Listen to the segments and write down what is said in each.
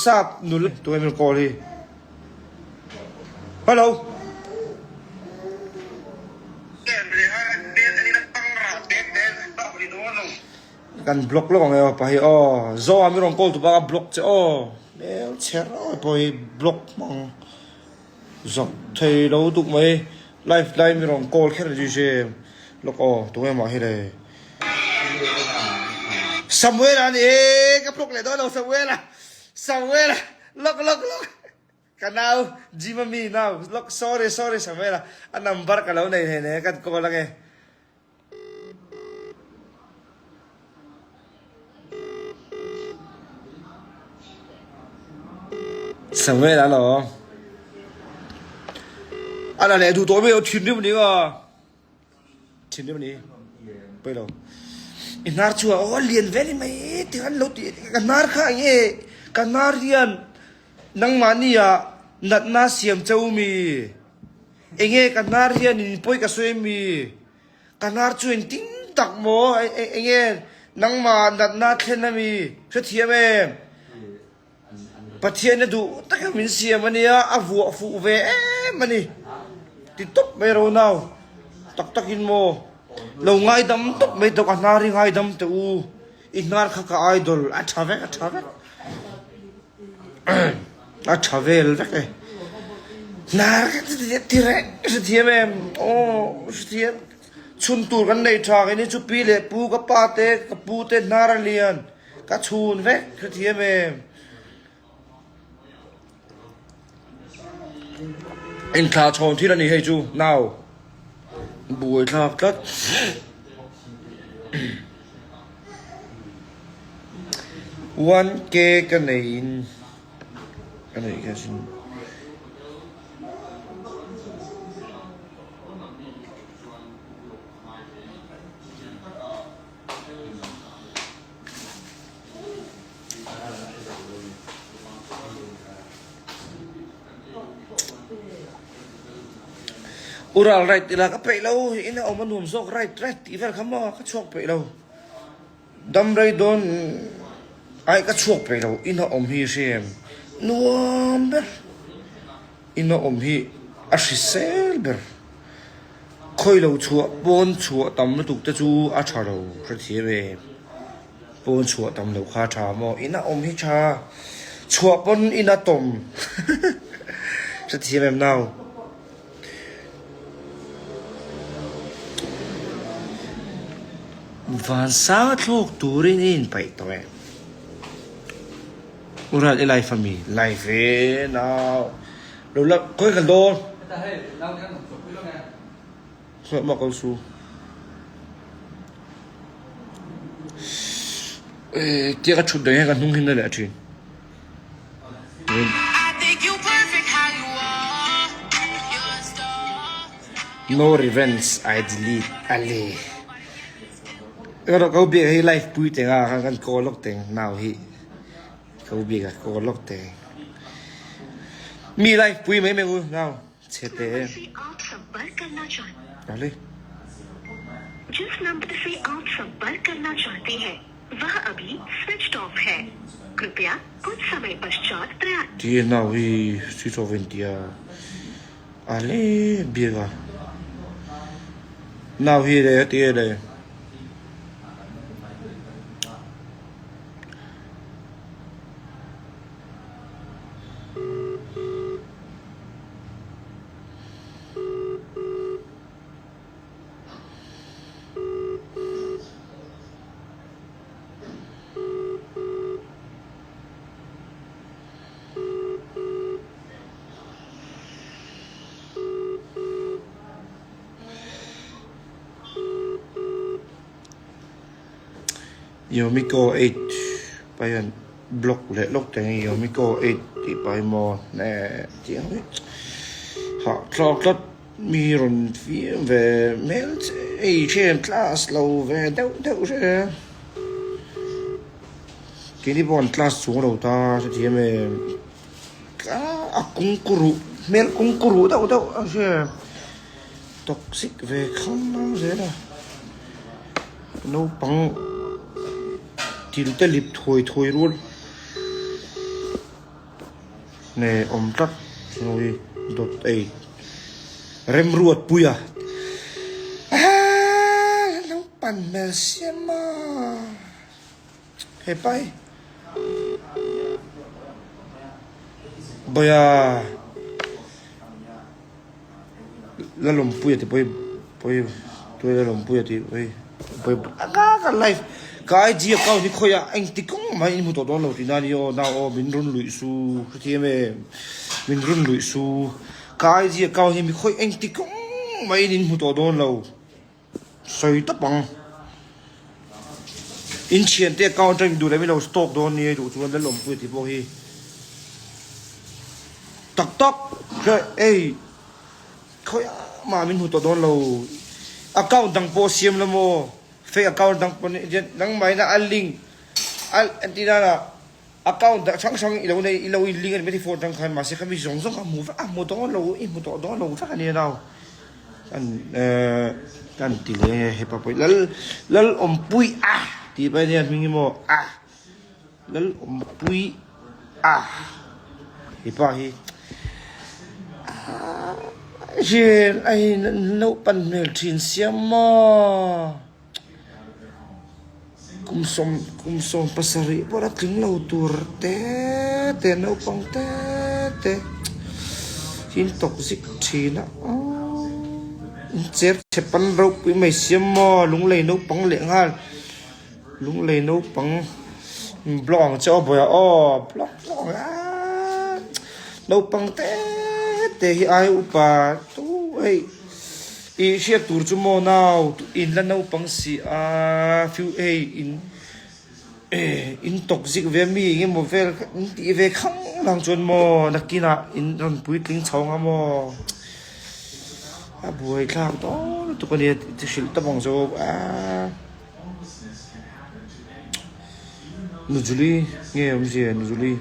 Sap nula tunge min call hi. Hello. Kan block lawk ang e aw pa hi aw. Zoa mi rawn call tu bak a block che aw. Hmel chher aw pawh hi block hmang zak thei lo duk mai. Live lai mi rawn call kher zui se lawk aw tunge mah hi le. Samuel a ni e ka block leh dawn lo Samuel a Samuel a lawk lawk lawk. Ka nau Jim a mi nau lawk sorry sorry Samuel a a number ka lo nei hle hle kan call ange. Samuel a lo. A la leh duh tawh mai lo thinrim ni nga. Thinrim ni. Pui lo. I hnar chu a aw lian ve ni mai ti khan lo ti ka hnar kha nge ka hnar hian nangmahni ah natna siam cheu mi enge ka hnar hian in pawi ka sawi mi Ka hnar chu engtin tak maw enge nangmah natna thlen ami hrethiam em? Pathian a duh taka min siam ania a vuah fuh ve em ani ti tawp mai ro nau tak takin maw lo ngaidam tawp mai tawh ka hnar hi ngaidam teh u i hnar kha ka idol a tha vek a tha vek. A tha vel vek e. Hnar ka ti reng hrethiam em? Aw hrethiam. Chhun tur kan nei tha kei ni chu pi leh pu ka pa te ka pu te hnar a lian ka chhun vek hrethiam em? Inthla chhawn thil a ni hei chu nau buai thlak tlat. One K ka nei in ka neih kha sin. Ural right ila ka peih lo in a awm a nuam zawk right right tih vel kha maw ka chhuak peih lo dam rei dawn ai ka chhuak peih lo in a awm hi hre em nuam ber in a awm hi a hrisel ber khawi lo chhuah pawn chhuah tam lutuk te chu a tha lo hrethiam em. Pawn chhuah tam loh kha tha maw? Ina awm hi tha. Chhuah pawn ina tawm. Hrethiam em nau? Vansang a thlawk turin i inpaih tawh em? Ural i live ami? Live e nau. Lo la khawi kan dawn? Hmuh ko su. Tia ka thut daih hian ka hnung him na leh thin. No revenge I delete ale. Ka ko biak hi live pui teng a kan call lawk teng nau hi. Ko biak a call lawk teng. Mi live pui mai mai u nau. Chhe te em. Ale. Ti nau hi switch off in tia. Ale biak a. Nau hi le ti le. Yomiko 8 paian block leh lawk te hi Yomiko 8 tih pah hi maw nge tih ang hi hah thlawk tlat mi rawn fiam ve hmel che hei thian class lo ve deuh deuh hre keini pawh an class chung lo ta hrethiam em a kungkuruh hmel kungkuruh deuh deuh a hria. Toxic ve khang zel a, naupang thil te lip thuai thuai rual. Nge awm tlat Ngawi dawt ei Remruat puia Aaa lo pan hmel siam a Hepa hi Bawia Lalawmpuia ti pawh hi pawh hi Lalawmpuia tih pawh hi pawh hi a ka ka live ka IG account hi khawiah engti kawng mah in hmu tawh dawn lo tih nan hi aw nau aw min rawn luih su hrethiam em min rawn luih su ka IG account hi mi khawi engti kawng mah in in hmu tawh dawn lo sawi tawp ang in thiante account atangin duh leh min lo stalk dawn nia duh chuan Lalawmpuia tih pawh hi. Tak tak hre ei khawi mah min hmu tawh dawn lo account dang pawh siam la maw fake account dang pawh nangmah ina a link a entir nana account dang hrang hrang i lo nei i lo in link a ni mai phone atang khan mahse khami zawng zawng kha hmu vek a hmu dawn lo i hmu tawh dawn lo vek a nia nau kan eh kan ti leh hepa pawh lal lal awmpui a tih pawh ania hming hi maw a. Lalawmpui a he pa hi hian a in naupan hmel thin sia maw kum sawm kum sawm pasarih pawh la tling lo tur te te naupang te te hi an tawk zik thin a in cher chhe pan ropui mai sia maw lunglei naupang leh nghal. Lunglei naupang block ang che aw bawiah aw block block ang aaa naupang te te hi ai upa tu hei ih hriat tur chu maw nau in la naupang si a few hei in in tawk zik ve mi eng emaw vel in tih ve khang lang chuan maw nakinah in rawn puitling chho ang a maw a buaithlak dawn lutuk a nia ti hrilh tawp ang chu aaa. Nujuli nge awmzia Nujuli?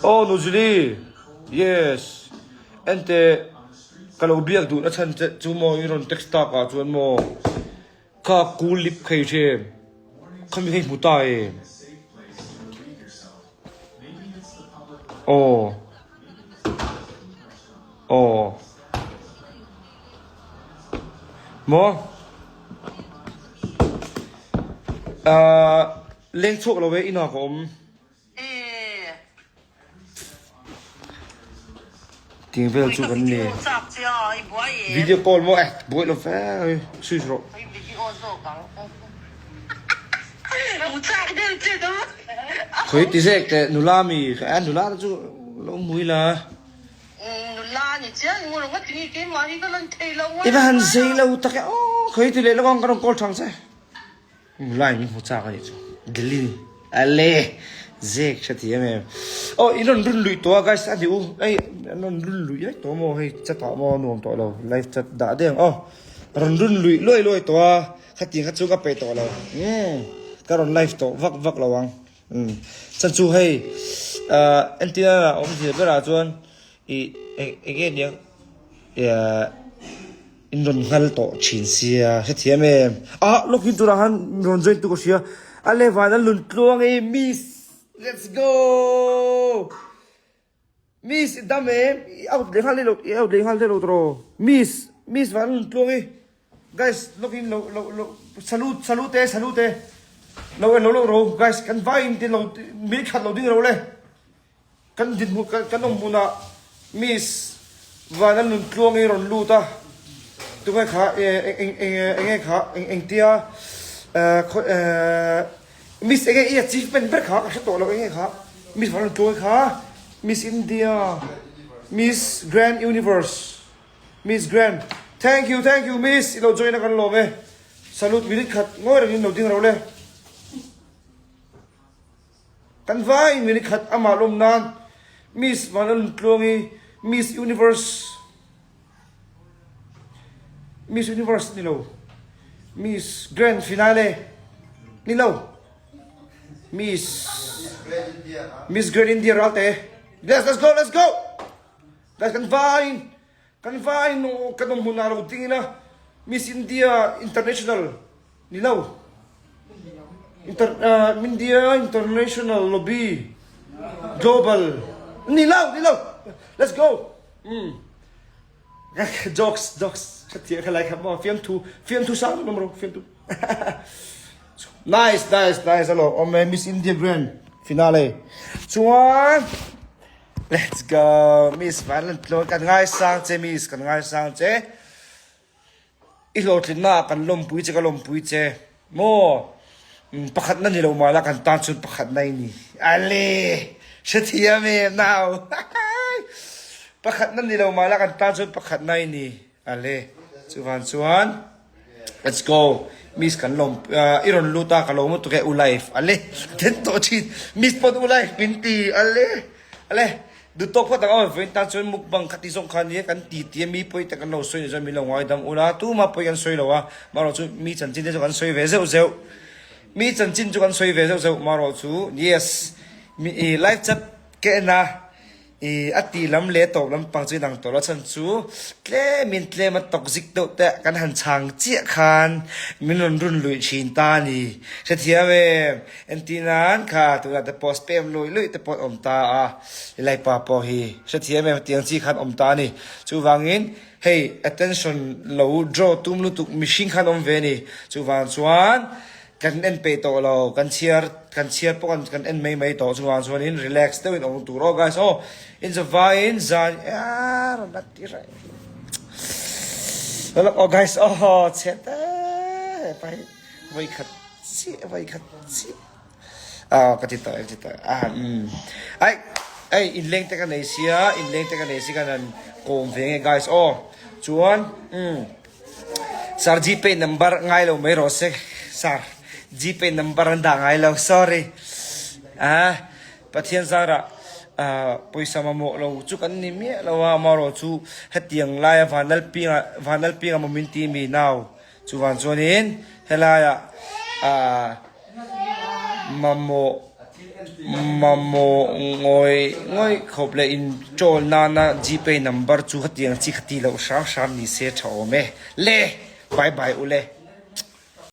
Aw Nujuli yes ente ka lo biak duhna chhan che chu maw i rawn text tak ah chuan maw Kha cool lip khei hrem khami hei hmu ta em? Aw Aw Maw Ahh leng chhuak lo e inah ka awm. Ting vel chu kan ni. Video call maw eh buai lo fe switch rawh. Khoi ti zek teh nula mi eh nula te chu lo mui la. I va han zei lo tak e aw khoi ti leh lawk ang ka rawn call thang che. Nula in hmu chak a nih chu. Delhi ale zek hre thiam em. Aw in rawn run luih tawh a guys a ni u. Hei an rawn run luih laih tawh maw hei chat ah maw nuam tawh lo live chat dah deuh ang aw. Rawn run luih luai luai tawh a khatiang kha chu ka peih tawh lo. Umm ka rawn live tawh vak vak lo ang. Umm chan chu hei ah entir a awmzia berah chuan ih eng enge niang ih. In rawn nghal tawh thin sia hrethiam em. Ah lawkin turah khan min rawn join tu ka hria. A le van a lun tluang e miss let's go. Miss i dam em i out leh nghal lo i out leh nghal lo tawh miss miss van a lun tluang e guys lawkin lo lo lo salute salute e salute e lo en lo lo ro guys kan vai in tin lo minute khat lo ding ro le. Kan dinhmun kan awm hmunah Miss Vana Nuntluang hi rawn lut a, tunge kha eng enge kha eng engtia Miss enge i achievement ber kha ka hre tawh lo enge kha Miss Vana Nuntluang kha Miss India Miss Grand Universe Miss Grand Thank you thank you Miss i lo join a kan lawm e Salute minute khat ngawi rengin lo ding ro le. Kan vai mi nikhat amah lawm nan Miss Vanlalnuntluangi Miss Universe Miss Universe ni lo Miss Grand Finale ni lo Miss Miss Grand India ralte Yes let's go let's go Guys kan vai in. Kan vai in kan awm hmunah lo ding ila Miss India International ni lo Inter India International Lobby Global ni lo ni lo let's go um jokes jokes thatia kha lai kha maw fiamthu fiamthu sang nom ro fiamthu nice nice nice alo awm e Miss India Grand finale chuan Let's go Miss Vanlantluang kan ngaisang che Miss kan ngaisang che i hlawhtlinna kan lawmpui che ka lawmpui che maw pakhat na ni lo mah la kan tan chun pakhat na i ni ale hrethiam em nau pakhat na ni lo mah la kan tan chun pakhat na i ni ale chuvan chuan Let's go. Miss kan lawm i rawn lut a ka lo mu tuk e u life ale then tawh thin miss pawn u life min ti ale ale duh tawk phawt ang aw vawiin tan chuan mukbang kha ti zawng kha nia kan ti ti a mi pawi te kan lo sawi ni chuan min lo ngai dam ula tuma pawi kan sawi lo a marawh chu mi chanchin te chu kan sawi ve zeuh zeuh mi chanchin chu kan sawi ve zeuh zeuh marawh chu yes mi live chat ka en a I a ti lam leh tawp lampang chu inang tawh lo chhan chu tlemin tlem a toxic deuh te kan han chhang chiah khan min rawn run luih thin ta a ni. Hrethiam em? Entir nan kha tunah te pawh spam luih luih te pawh an awm ta a, helai pa pawh hi hrethiam em? Tiang chi khan awm ta a ni. Chuvangin hei attention lo draw tum lutuk mihring khan awm ve a ni. Chuvang chuan Kan en peih tawh lo, kan chhiar kan chhiar pawh kan kan en mai mai tawh chuvang chuanin relax deuhin awm tur aw guys aw in zavaiin zan a rawn la ti reng aw guys aw chhe te hepa hi vawi khat chiah vawi khat chiah ah ka ti tawh ka ti tawh ah umm ai ai inleng te ka nei sia inleng te ka nei si ka han kawm ve nge guys aw chuan umm. Sir Gpay number ngai lo mai rawh se sir Gpay number an dah ngai lo sorry ah Pathian zarah ah pawisa mamawh lo chu kan ni miah lo a amaherawh chu hetiang laia Vanlalpianga Vanlalpianga maw min ti mi nau chuvan chuanin helaiah ah Mamawh mamawh ngawih ngawih khawp leh inchawl nana Gpay number chu hetiang chi kha ti loh hram hram ni se tha awm e. Le! Bye bye u le.